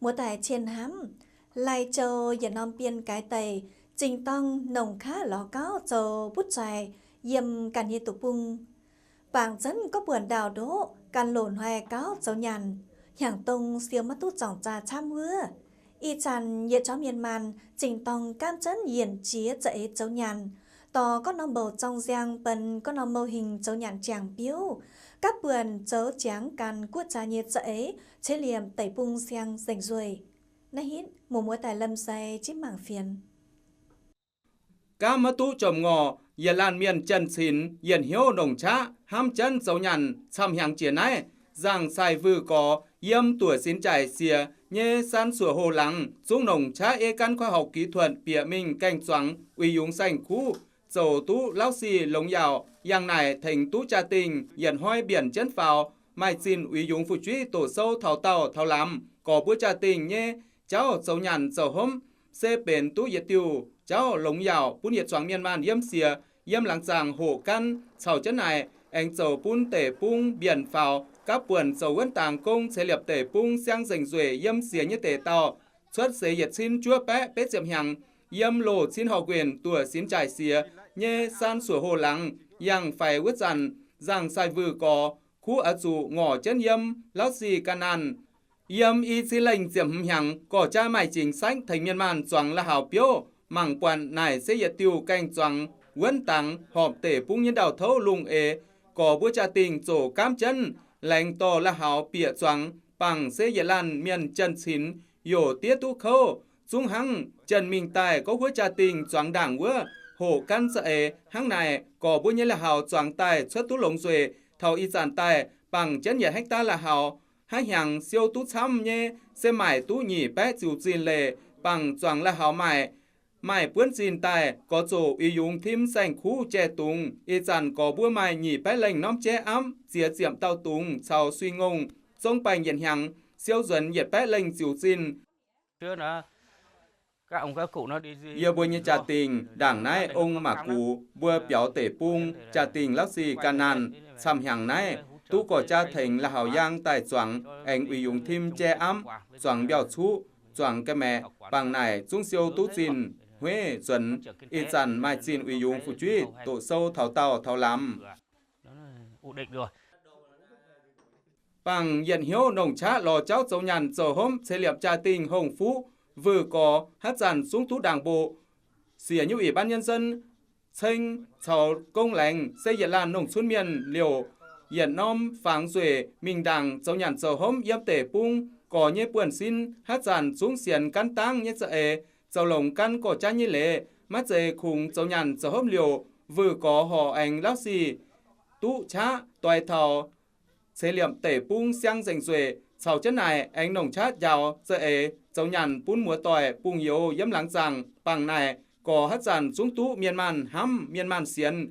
Muoz-doic cien hnamv, Lai Châu yietc norm bienh gaaix deic, zingh dorng nongc qaqv lorz gauv zoux butv zaih yiem ganh nyei doqc bung. Bangc zunv gorngv buonc ndau-ndoqv gan loz-hnoi gauv zoux nyanc, hnyangx-dong siou maiv duqv zorngc zaa camv wuov. Ih zanc yietc zungv mienh maanh zingh dorng gaamv zunv yienc jiex za'eix zoux nyanc, dorh gorngv norm mbouc zorng nziang benx gorngv norm mouh hingh zoux nyanc jangx biouv, gapv buonc zoux jangx ganh guoqv zaax nyei za'eix ceix liemh deic-bung siang nzengc nzueic. Naaiv hitv muoz-muoz daaih lâm sai jiv mangc fienx. Gaamv maiv duqv jomc ngorc, yietc laanh mienh jien-cinx yietc hnyouv nongc qaqv hnamv jienv zoux nyanc camv-hnyangx jiex naaiv. Nzangc-Sài Vư Gorx yiem Tuoqc Sinx Jaaic Siex nyei San Sủa Hồ Lắng zungv nongc qaqv ei gan khoa học kỹ thuật bieqc mingh gaeng-zuangx uix yungz saeng-kuv, zoux duqv Lauv Sic longx yaauc, yangh naaic tengx duqv jaa-dingh yietc hnoi mbienc jienv faaux, maaih zinh uix yungz fu'jueiv doqc sou taux daauh taux lamz, gorx mbuo jaa-dingh nyei jauv zoux nyanc zoux hopv se benx duqv yietc diuh jauv longx yaauc bun yietc zuangx mienh maanh yiem siex, yiem laangz zaangc hoqc gaanv caux jienv naaic aengx zoux bun deic-bung mbienc faaux, gapv buonc zoux wuonv dangx gong ceix liepc deic-bung siang nzengc nzueic yiem siex nyei deic-dauh. Cuotv seix yietc cin juov baeqv betv ziepc hnyangx, yiem loz cin horqc nquenc Tuoqc Sinx Jaaic Siex nyei San Sủa Hồ Lắng yangh faix wuov zanc, Nzangc-Sài Vư Gorx kuv oix zuqc ngorc jienv yiem Lauv Sic Gan Nanh. Yiem i cin lengh ziepc hmz hnyangx, gorx jaa maaih jingx saengv tengx mienh maanh zuangx la'haux biouv. Mangc buatc naaic se yietc diuh gaeng-zuangx wuonv dangx horpc deic-bung nyei ndau-touv lungh eix. Gorx mbuo jaa-dingh zoqc gaamv jienv laengz dorh la'haux bieqc zuangx. Bangc se yietc laanh mienh jien-cinx youc diev duqv kouv, zungv hnangv jien mingh daaih gorngv huov jaa-dingh zuangx ndaangc wuov, hoqc gaanv za'eix hnangv naaic, gorx mbuo nyei la'haux zuangx daaih cuotv duqv longx nzueic. Taux ih zanc daaih bangc jienv yietc hecta la'haux, haaix hnyangx siou duqv camv nyei se maaic duqv nyic baeqv ziux zinh leiz. Bangc zuangx la'haux maaic, maaih buonv zinh daaih gorx zoqc uix yungz tim saeng-kuv jai dungz. Ih zanc gorx mbuo maaih nyic baeqv lengh norm jaiv amv ziex ziepc dauh dungz caux suiv-ngongh zong baengh yietc hnyangx siou nzuonx yietc baeqv lengh ziux zinh. Yie mbuo nyei jaa-dingh ndaangc naaiv ong maac gux mbuo biaux deic-bung jaa-dingh Lauv Sic Gan Nanh camv-hnyangx naaiv, duqv gorx jaa tengx la'haux yaang daaih zuangx aengx uix yungz tim jai amv, zuangx mbiauh cuqv, zuangx ga'maeqc. Bangc naaic zungv siou duqv zinh hueiv nzuonx. Ih zanc maaih zinh uix yungz fu'jueiv doqc sou taux daauh taux lamz. Bangc yietc hnyouv nongc qaqv lorz jauv zoux nyanc zoux hopv ceix liepc jaa-dingh hongh fuqv Vư Gorx haaix zanc zungv duqv ndaangc mboqc siec nyei ủy ban nhân dân ceng caux gong laengz se yietc laanh nongh cunv mienh liouc yietc norm fangx nzueic mingh ndaangc zoux nyanc zoux hopv yiem deic-bung. Gorx nyei buonv sin haaix zanc zungv sienx gaanv dangv nyei za'eix, zoux longx gaanv gorx jaa nyei leiz, maiv zeiz kungx zoux nyanc zoux hopv liouc. Vư Gorx horc aengx Lauv Sic duqv qaqv doix taux ceix liepc deic-bung siang nzengc nzueic. Caux jienv naaic aengx nongc qaqv njaaux za'eix zoux nyanc bun muoz-doic bungx-youz yiem laangz zaangc. Bangc naaic gorx haaix zanc zungv duqv mienh maanh hnamv, mienh maanh sienx.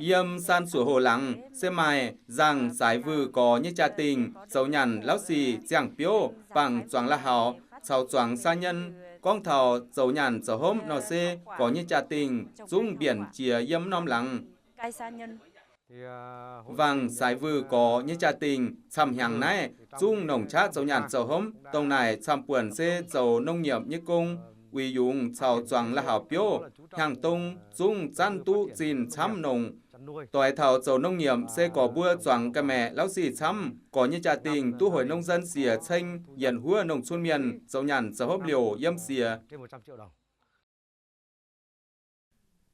Yiem San Sủa Hồ Lắng se maaih nzangc Sài Vư Gorx nyei jaa-dingh zoux nyanc Lauv Sic ziangh biouv. Bangc zuangx la'haux caux zuangx sa nyenh gorngv taux zoux nyanc zoux hopv nor se gorx nyei jaa-dingh zungv mbienc jiex yiem norm laangz. Nzangc Sài Vư Gorx nyei jaa-dingh camv-hnyangx naaiv zungv nongc qaqv zoux nyanc zoux hopv. Dongh naaic camv-buonc se zoux nông nghiệp nyei gong, uix yungz caux zuangx la'haux biouv. Hnyangx-dong zungv zanv duqv zinh camv nongc. Doix taux zoux nông nghiệp se gorx mbuo zuangx ga'maeqc Lauv Sic camv. Gorx nyei jaa-dingh duqv hội nông dân siex ceng yietc huov nongh cun mienh zoux nyanc zoux hopv liouc yiem siex.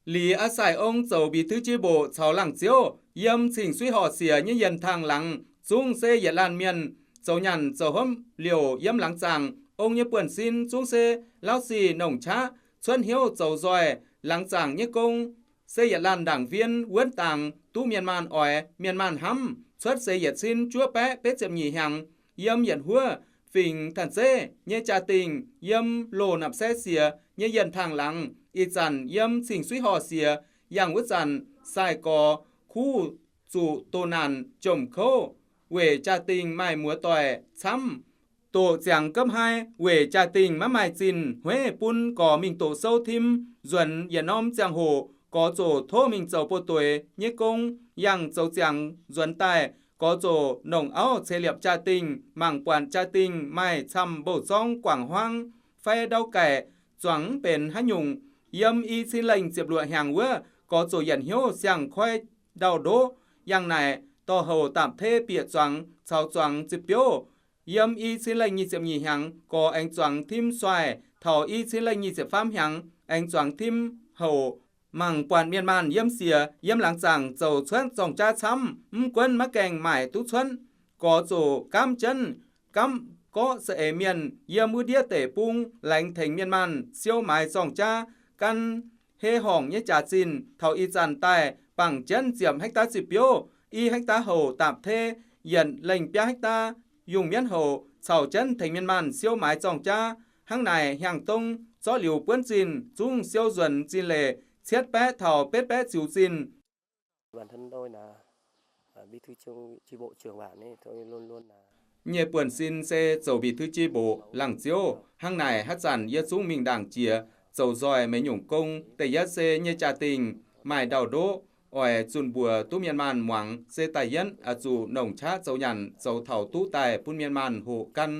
Liz Aav Sai Ong zoux Bí thư chi bộ caux laangz ziouv yiem Cing-Suiv Horc Siex nyei Yienh Tang Laangz zungv se yietc laanh mienh zoux nyanc zoux hopv liouc yiem laangz zaangc. Ong nyei buonv-sin zungv se Lauv Sic nongc qaqv cuotv hnyouv zoux nzoih laangz zaangc nyei gong. Se yietc laanh đảng viên wuonv dangx duqv mienh maanh oix, mienh maanh hnamv. Cuotv seix yietc cin juov baeqv betv ziepc nyeic hnyangx, yiem yietc huov fingx Tanh Zeiv nyei jaa-dingh yiem loz Napv Sai Siex nyei Yienh Tang Laangz. Ih zanc yiem Cing-Suiv Horc Siex, yangh wuov zanc Sai Gorx kuv zuqc doh naanc jomc kouv weic jaa-dingh maaih muoz-doic camv. Doqc ziangx gomv haiv weic jaa-dingh maiv maaih zinh hueiv bun gorx mingh doqc sou tim nzuonx yietc norm ziangh hoc. Gorx ziouc tov mingh zoux buoz-doix nyei gong. Yangh zoux ziangx nzuonx daaih, gorx-zoh nongc auv ceix liepc jaa-dingh, mangc buatc jaa-dingh maaih camv mbouh zorngv guangc huaangv fai ndau gaic, zuangx mv benx haaix nyungc. Yiem i cin lengh ziepc luoqc hnyangx wuov, gorx-zoh yietc hnyouv siang-koiv ndau-ndoqv. Yangh naaic dorh houc dapv tei bieqc zuangx caux zuangx ziepc biouv. Yiem i cin lengh nyic ziepc nyeic hnyangx, gorx aengx zuangx timv suaih. Taux i cin lengh nyic ziepc faam hnyangx, aengx zuangx timv houc. Mangc buatc mienh maanh yiem siex yiem laangz zaangc zoux cuotv zorng-jaav camv, mv gunv maiv gaengh maaic duqv cuotv. Gorx-zoh gaamv jienv, gaamv gorqv za'eix mienh yiem wuov ndiev deic-bung laengz tengx mienh maanh siou maaiz zorng-jaav, gan hei horngc nyei jaax-zinh. Taux ih zanc daaih bangc jienv ziepc hektar ziepc biouv, i hektar houc dapv tei, yietc lengh biaa hektar yungh mienv houc, caux jienv tengx mienh maanh siou maaiz zorng-jaav. Hnangv naaic, hnyangx-dong zorqv liuz buonv zinh zungv siou nzuonx zinh leic cietv baeqv taux betv baeqv ziux zinh. Nyei buonv-sin se zoux bí thư chi bộ หลัง ziouv. Hnangv naaic, haaix zanc yie zungv mingh ndaangc jiex zoux nzoih meih nyungc gong. Da'yietv se nyei jaa-dingh maaih ndau-ndoqv, oix zunh mbuox duqv mienh maanh muangx, se da'yietv oix zuqc nongc qaqv zoux nyanc, zoux taux duqv daaih bun mienh maanh hoqc gan.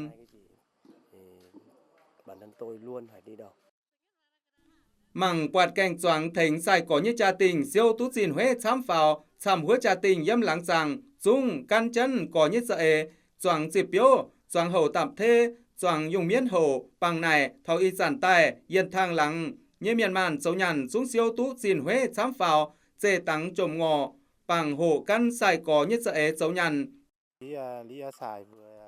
Mangc buatc gaengh zuangx tengx sai-gorx nyei jaa-dingh siou duqv zinh hueiv camv faaux, camv huov jaa-dingh yiem laangz zaangc zungv gan jienv gorx nyei za'eix, zuangx ziepc biouv, zuangx houc dapv tei, zuangx yungh mienv houc. Bangc naaic, taux ih zanc daaih yienh tangh laangz nyei mienh maanh zoux nyanc zungv siou duqv zinh hueiv camv faaux, zeih dangx jomc ngorc, bangc hoqc gan sai-gorx nyei za'eix zoux nyanc.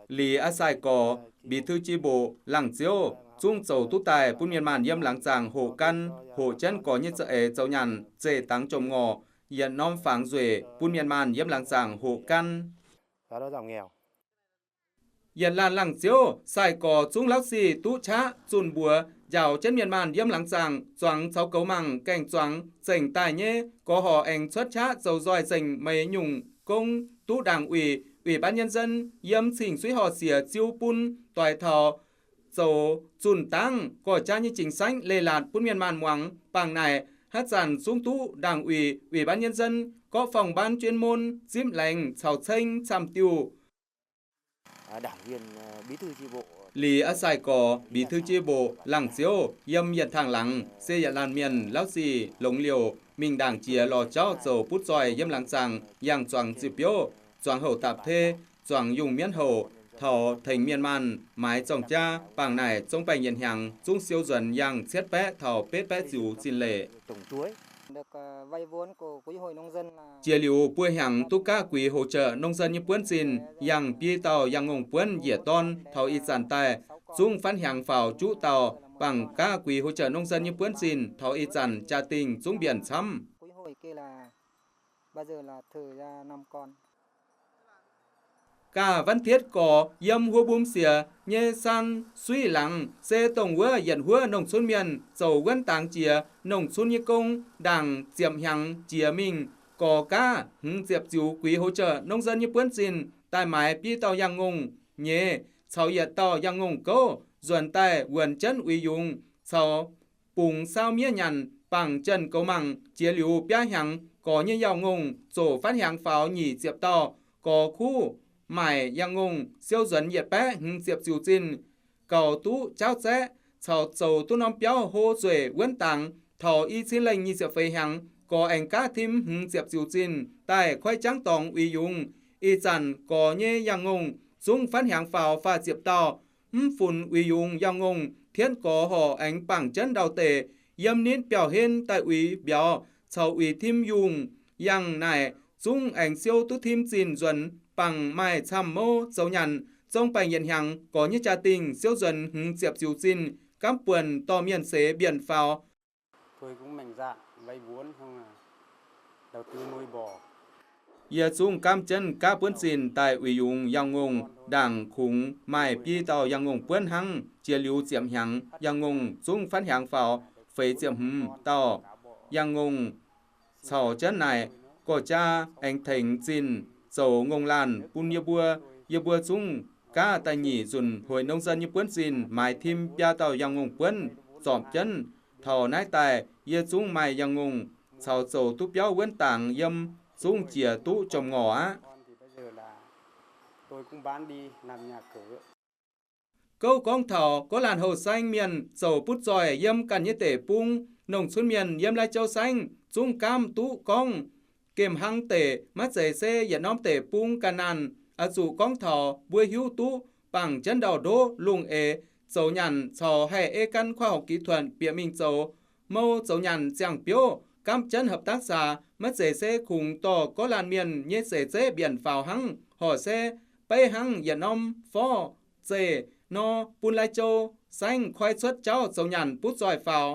Lih a'sai gorx 比thư chi bộ หลัง ziouv zungv zoux duqv daaih bun mienh maanh yiem laangz zaangc hoqc gan, hoqc jienv gorx nyei za'eix zoux nyanc, zeih dangx jomc ngorc, yietc norm fangx nzueic bun mienh maanh yiem laangz zaangc hoqc gan. Yietc laanh หลัง ziouv sai-gorx zungv แล้วสิ duqv qaqv zunh mbuox njaaux jienv mienh maanh yiem laangz zaangc zuangx caux goux mangc gaengh zuangx zengc daaih nyei. Gorx horc aengx cuotv qaqv zoux nzoih zengc meih nyungc gong duqv Đảng ủy, ủy ban nhân dân yiem cing-suiv horc siex ziu bun doix taux zoux zunh dangv gorx-jaa nyei jingx saengv leiz-latc bun mienh maanh muangx. Bangc naaic, haaix zanc zungv duqv Đảng ủy, ủy ban nhân dân, các phòng ban chuyên môn zipv laengz caux ceng camv diuh. Lih a'sai gorx 比thư chi bộ หลัง ziouv yiem yietc tangh laangz se yietc laanh mienh แล้วสิ longx liouc mingh ndaangc jiex lorz jauv zoux butv zoih yiem laangz zaangc, yangh zuangx ziepc biouv, zuangx houc dapv tei, zuangx yungh mienv houc, taux tengx mienh maanh maaiz zorng-jaa. Bangc naaic zong baengh yietc hnyangx zungv siou nzuonx yangh cietv baeqv taux betv baeqv ziux zinh leic. Jiex liuz buo hnyangx duqv gaav กลุ่ม hỗ trợ nông dân nyei buonv zinh, yangh biei dauh yangh ngongh buonv njiec dorn. Taux ih zanc daaih zungv faanv hnyangx faaux juqv dauh. Bangc gaav กลุ่ม hỗ trợ nông dân nyei buonv zinh taux ih zanc jaa-dingh zungv mbienc camv. Gaav วันอาทิตย์ gorx yiem huo mbum siex nyei saan suiv laangz se dongh wuov yietc huov nongh cunv mienh zoux wuonv dangx jiex nongh cunv nyei gong. Ndaangc ziepc hnyangx jiex mingh gorx gaav hmz ziepc ziux กลุ่ม hỗ trợ nông dân nyei buonv zinh daaih maaiz biei dauh yangh ngongh nyei caux yietc dauh yangh ngongh gouv nzuonx daaih wuonx jienv uix yungz caux bungx saauv miev nyanc. Bangc jienh goux mangc jiex liuz biaa hnyangx, gorx nyei yauh ngongh zoqc faanv hnyangx faaux nyic ziepc dauh. Gorx kuv maaic yangh ngongh siou nzuonx yietc baeqv hmz ziepc ziux zinh, gaux duqv jaauv zaeqv caux zoux duqv norm biauv hlo nzueic wuonv dangx. Taux i cin lengh nyic ziepc feix hnyangx, gorx aengx gaav tim hmz ziepc ziux zinh daaih koiv jangv dorngx uix yungz. Ih zanc gorx nyei yangh ngongh zungv faanv hnyangx faaux faah ziepc dauh. Mv funx uix yungz yauh ngongh, tienv gorx horc aengx bangc jienv ndau-deic yiem nitv biauv-hlen daaih uix mbiauz caux uix tim yungh. Yangh naaic zungv aengx siou duqv tim zinh nzuonx, bangc maaih camv mouv zoux nyanc. Zong baengc yietc hnyangx, gorx nyei jaa-dingh siou nzuonx hmz ziepc ziux zinh, gaamv buonc dorh mienh seix mbienc faaux. Yie zungv gaamv jienv gaav buonv zinh daaih uix yungz yangh ngongh. Ndaangc kungx maaih biei dauh yangh ngongh buonv hnangv. Jiex liuz ziepc hnyangx, yangh ngongh zungv faanv hnyangx faaux feix ziepc hmz dauh. Yangh ngongh caux jienv naaic, gorx-jaa aengx tengx zinh zoux ngongh laanh bun yie mbuo. Yie mbuo zungv gaav da'nyeic nzunc hội nông dân nyei buonv zinh maaiz tim biaa dauh yangh ngongh buonv zorpc jienv. Taux naaiv daaih yie zungv maaih yangh ngongh caux zoux duqv biauv wuonv dangx yiem, zungv jiex duqv jomc ngorc aqv. Gouv gorngv taux Goatv Laanh Houh Saengv mienh zoux butv zoih yiem ganh nyei deic-bung, nongh cunv mienh yiem Lai Châu Saengv zungv gaamv duqv gorngv gemh hnangv deix, maiv zeiz se yietc norm deic-bung ga'naanh. Oix zuqc gorngv taux mbuo hiuv duqv bangc jienv ndau-ndoqv lungh eix zoux nyanc caux haih ei gan khoa học kỹ thuật bieqc mingh zoux mou zoux nyanc ziangh biouv, gaamv jienv hợp tác xã, maiv zeiz se kungx dorh Goatv Laanh mienh nyei seix zeiv mbienc faaux hnangv. Horc se beiv hnangv yietc norm forv zeih nor, bun Lai Châu Saengv koi cuotv jauv zoux nyanc butv zoih faaux.